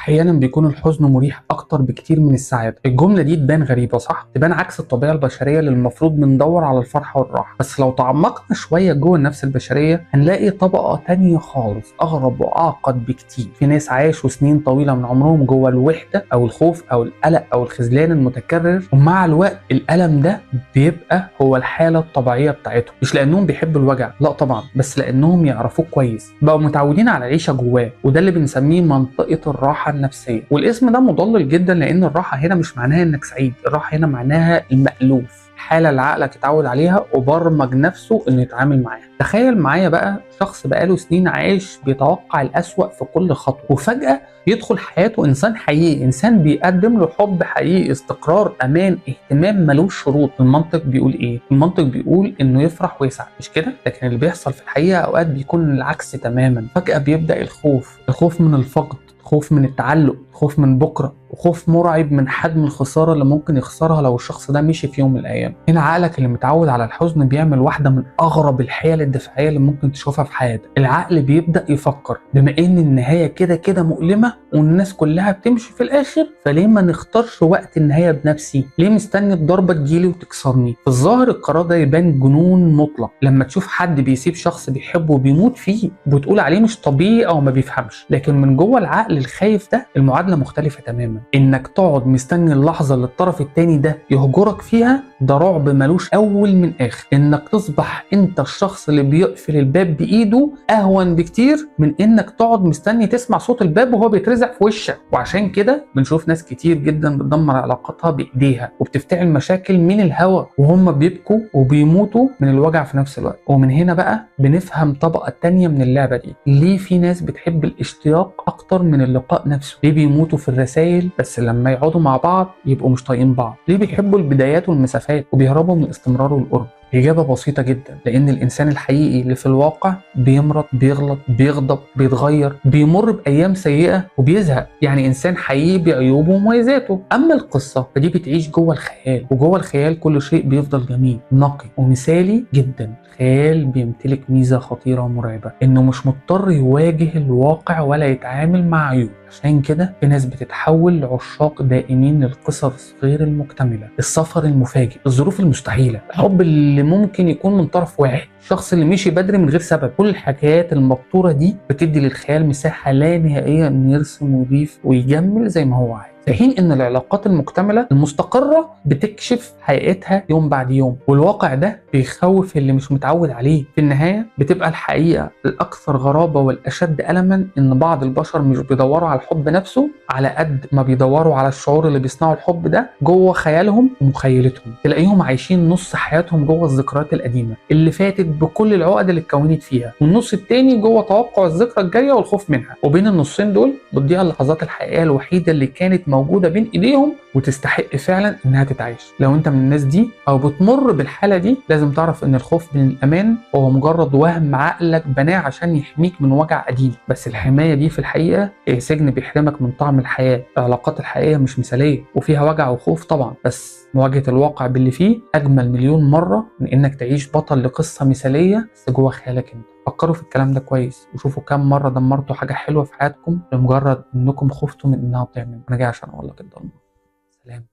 احيانا بيكون الحزن مريح اكتر بكتير من السعادة. الجملة دي تبان غريبة صح؟ تبان عكس الطبيعة البشرية اللي المفروض بندور على الفرحة والراحة، بس لو تعمقنا شوية جوه النفس البشرية هنلاقي طبقه تانية خالص، اغرب واعقد بكتير. في ناس عاشوا سنين طويلة من عمرهم جوه الوحدة او الخوف او القلق او الخذلان المتكرر، ومع الوقت الالم ده بيبقى هو الحالة الطبيعية بتاعتهم، مش لانهم بيحبوا الوجع، لا طبعا، بس لانهم يعرفوه كويس، بقوا متعودين على العيشة جواه، وده اللي بنسميه منطقة الراحة النفسية. والاسم ده مضلل جدا، لان الراحة هنا مش معناها انك سعيد، الراحة هنا معناها المألوف، حاله اللي عقلك اتعود عليها وبرمج نفسه انه يتعامل معاها. تخيل معايا بقى شخص بقاله سنين عايش بيتوقع الأسوأ في كل خطوة، وفجأة يدخل حياته إنسان حقيقي، إنسان بيقدم له حب حقيقي، استقرار، أمان، اهتمام ملوش شروط. المنطق بيقول إيه؟ المنطق بيقول إنه يفرح ويسعد، مش كده؟ لكن اللي بيحصل في الحقيقة أوقات بيكون العكس تماما. فجأة بيبدأ الخوف، الخوف من الفقد، خوف من التعلق، خوف من بكرة، وخوف مرعب من حجم الخسارة اللي ممكن يخسرها لو الشخص ده مشي في يوم من الأيام. هنا عقلك اللي متعود على الحزن بيعمل واحدة من أغرب الحيل الدفاعية اللي ممكن تشوفها في حياتك. العقل بيبدأ يفكر بما إن النهاية كده كده مؤلمة والناس كلها بتمشي في الآخر، فليه ما نختارش وقت النهاية بنفسي؟ ليه مستني الضربة تجيلي وتكسرني؟ في الظاهر القرار ده يبان جنون مطلق لما تشوف حد بيسيب شخص بيحبه وبيموت فيه وبتقول عليه مش طبيعي أو ما بيفهمش، لكن من جوه العقل الخايف ده المعادلة مختلفة تماما. انك تقعد مستني اللحظة اللي الطرف التاني ده يهجرك فيها، ده رعب ملوش اول من اخر. انك تصبح انت الشخص اللي بيقفل الباب بايده اهون بكتير من انك تقعد مستني تسمع صوت الباب وهو بيترزع في وشك. وعشان كده بنشوف ناس كتير جدا بتدمر علاقاتها بايديها وبتفتعل مشاكل من الهوا وهم بيبكوا وبيموتوا من الوجع في نفس الوقت. ومن هنا بقى بنفهم طبقة تانية من اللعبة دي، ليه في ناس بتحب الاشتياق اكتر من اللقاء نفسه، ليه بيموتوا في الرسائل بس لما يقعدوا مع بعض يبقوا مش طايقين بعض، ليه بيحبوا البدايات والمسافات وبيهربوا من الاستمرار والقرب. إجابة بسيطة جدا، لأن الإنسان الحقيقي اللي في الواقع بيمرض، بيغلط، بيغضب، بيتغير، بيمر بأيام سيئة وبيزهق، يعني إنسان حقيقي بعيوبه ومميزاته. أما القصة فدي بتعيش جوه الخيال، وجوه الخيال كل شيء بيفضل جميل نقي ومثالي جدا. الخيال بيمتلك ميزة خطيرة ومرعبة، إنه مش مضطر يواجه الواقع ولا يتعامل مع عيوب. عشان كده في ناس بتتحول لعشاق دائمين للقصص غير المكتملة، السفر المفاجئ، الظروف المستحيلة، الحب اللي ممكن يكون من طرف واحد، الشخص اللي مشي بدري من غير سبب. كل الحكايات المبتورة دي بتدي للخيال مساحة لا نهائية إنه يرسم ويضيف ويجمل زي ما هو عايز، في حين ان العلاقات المكتمله المستقره بتكشف حقيقتها يوم بعد يوم، والواقع ده بيخوف اللي مش متعود عليه. في النهاية بتبقى الحقيقة الاكثر غرابه والاشد الما ان بعض البشر مش بيدوروا على الحب نفسه على قد ما بيدوروا على الشعور اللي بيصنعوا الحب ده جوه خيالهم ومخيلتهم. تلاقيهم عايشين نص حياتهم جوه الذكريات القديمة اللي فاتت بكل العقد اللي اتكونت فيها، والنص التاني جوه توقع الذكرى الجاية والخوف منها، وبين النصين دول بتضيع اللحظات الحقيقية الوحيدة اللي كانت موجودة بين ايديهم وتستحق فعلا انها تتعايش. لو انت من الناس دي او بتمر بالحالة دي، لازم تعرف ان الخوف من الامان هو مجرد وهم عقلك بناه عشان يحميك من وجع قديم، بس الحماية دي في الحقيقة هي سجن بيحرمك من طعم الحياة. العلاقات الحقيقية مش مثاليه وفيها وجع وخوف طبعا، بس مواجهة الواقع باللي فيه اجمل مليون مرة من انك تعيش بطل لقصة مثاليه بس جوه خيالك انت. فكروا في الكلام ده كويس وشوفوا كم مرة دمرتوا حاجة حلوة في حياتكم لمجرد انكم خفتوا من انها تضيع منكم. انا جاي عشان اقول لك الضلمة. سلام.